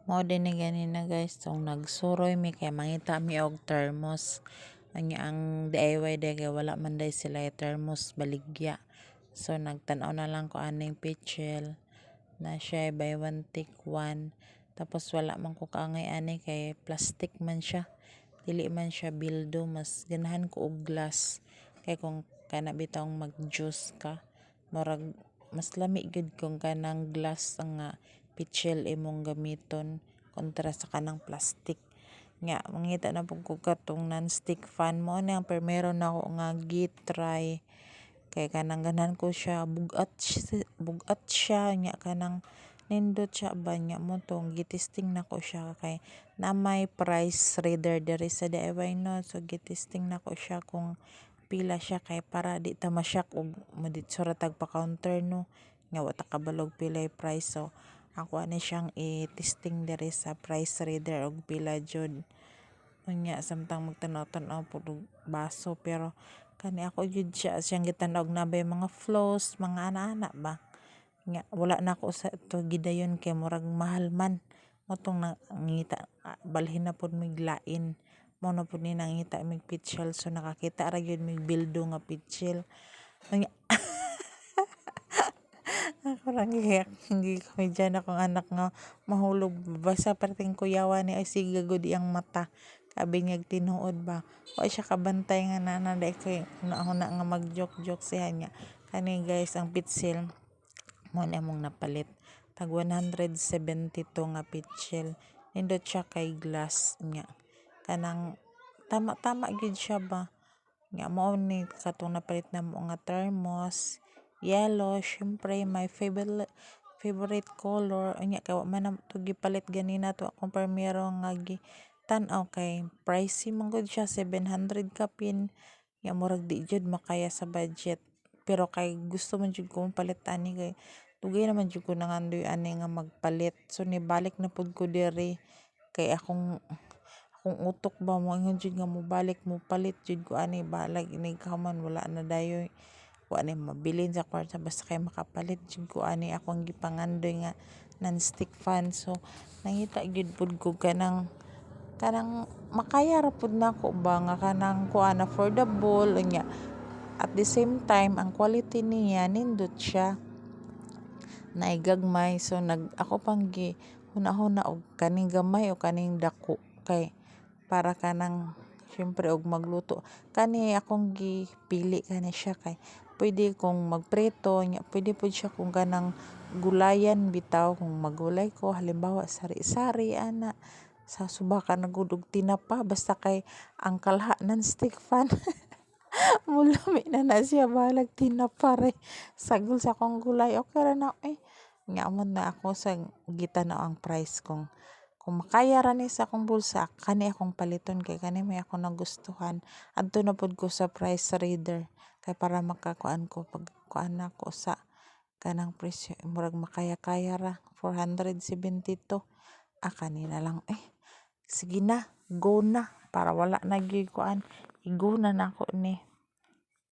Mao din ni ganina, guys, tong nagsuroy mi kay mangita mi og thermos. Anya ang DIY day kay wala man day sila thermos baligya. So nagtan-aw na lang ko aning pitchel na siya buy one take one. Tapos wala man ko kaangay ani kay plastic man siya. Dili man siya bildo, mas ganahan ko og glass. Kay kung kana bitawng mag-juice ka, murag mas lami gyud kung kanang glass ang nga pitchel imong gamiton kontra sa kanang plastic. Nga mangita na pud ko katong non-stick fan, mao ni ang primero nako nga gi-try kay kanang ganahan ko siya, bugat siya, nya kanang nindot siya ba. Nya mo tong gi-testing nako siya kay na may price reader diri sa DIY, no? So gi-testing nako siya kung pila siya kay para di ta ma-shock og moditso ra tag pa-counter, no, nga wa ta kabalo og pilay price. So ako ani siyang i-testing diri sa price reader og pila jud. Unya samtang magtan-aw-tan-aw pud og baso, pero kani ako jud siya siyang gitan-aw og naa bay mga flows, mga ana-ana ba. Nga wala nako sa to gidayon kay murag mahal man, mao tong nangita balhin na pud mig lain. Mao na pud ni nangita mig pitchel, so nakakita ra gyud mig bildo nga pitchel. Unya ako ra gikomedyan akong anak nga mahulog basta perting kuyawa ni ay siga gud iyang mata. Abi niyag tinuod ba, wa siya kabantay nga naa na diay koy huna-huna nga mag-joke-joke siya. Nya kani, guys, ang pitsil mao ni among napalit, tag 172 nga pitchel. Nindot siya kay glass, nya kanang tama-tama gyud siya ba. Nga mao ni katong napalit namo nga thermos, yellow syempre, my favorite color. Unya kay wa man namo to gipalit ganina to akong primero nga gitan-aw kay pricey man gud siya, 700 kapin. Nya murag di jud makaya sa budget, pero kay gusto man jud ko mopalit ani kay dugay naman jud ko nangandoy ani nga magpalit. So nibalik na pud ko diri kay akong utok ba moingon jud nga mobalik mopalit jud ko ani, bahalag inig human wala na dayoy, wa nay mabilin sa kwarta, basta kay makapalit jud ko ani akong gipangandoy nga non-stick fan. So nangita gyud pud ko kanang makaya ra pud nako ba nga kanang kuan, affordable, unya at the same time ang quality niya nindot siya, naay gagmay. So nag ako pang gi huna-huna og kaning gamay o kaning dako kay para kanang syempre og magluto. Kani akong gipili, kani siya kay pwede kong magprito, nya pwede pud siya kung kanang gulayan bitaw, kung maggulay ko, halimbawa sari-sari ana, sa subakan na gud og tinapa, basta kay ang kalha non-stick fan molami na na siya, bahalag tinapa ra sagol sa akong gulay, okay ra na eh. Nga amo na ako sa gitan-aw ang price, kung makaya ra ni sa akong bulsa, kani akong paliton kay kani may akong nagustuhan. Adto na pud ko sa price reader kay para makakuan ko pag kuan nako sa kanang presyo, murag makaya-kaya ra, 472. Ah, kani na lang eh, sige na, go na, para wala na gyud kuan, i-go na nako ni.